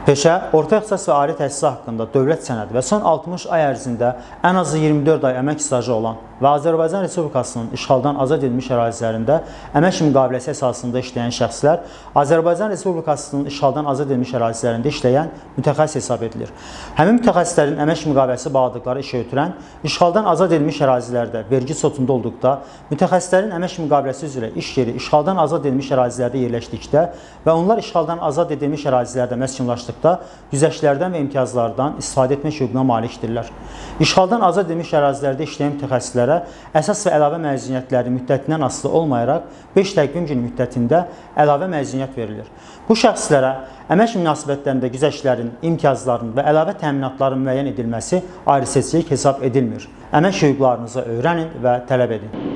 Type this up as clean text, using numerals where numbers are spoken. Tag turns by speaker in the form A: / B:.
A: Peşə, orta ixtisas və ali təhsil haqqında dövlət sənədi və son 60 ay ərzində ən azı 24 ay əmək stajı olan və Azərbaycan Respublikasının işğaldan azad edilmiş ərazilərində əmək müqaviləsi əsasında işləyən şəxslər Azərbaycan Respublikasının işğaldan azad edilmiş ərazilərində işləyən mütəxəssis hesab edilir. Həmin mütəxəssislərin əmək müqaviləsi bağladıkları işə ötürən işğaldan azad edilmiş ərazilərdə vergi sotunda olduqda, mütəxəssislərin əmək müqaviləsi üzrə iş yeri işğaldan azad edilmiş ərazilərdə yerləşdikdə və onlar işğaldan azad edilmiş ərazilərdə məskunlaşdıqda güzəştlərdən və imtiyazlardan istifadə etmək hüququna malikdirlər. İşğaldan azad edilmiş ərazilərdə işləyən mütəxəssislərə əsas və əlavə məzuniyyətləri müddətindən asılı olmayaraq 5 təqvim günü müddətində əlavə məzuniyyət verilir. Bu şəxslərə əmək münasibətlərində güzəştlərin, imtiyazların və əlavə təminatların müəyyən edilməsi ayrı-seçkilik hesab edilmir. Əmək hüquqlarınızı öyrənin və tələb edin.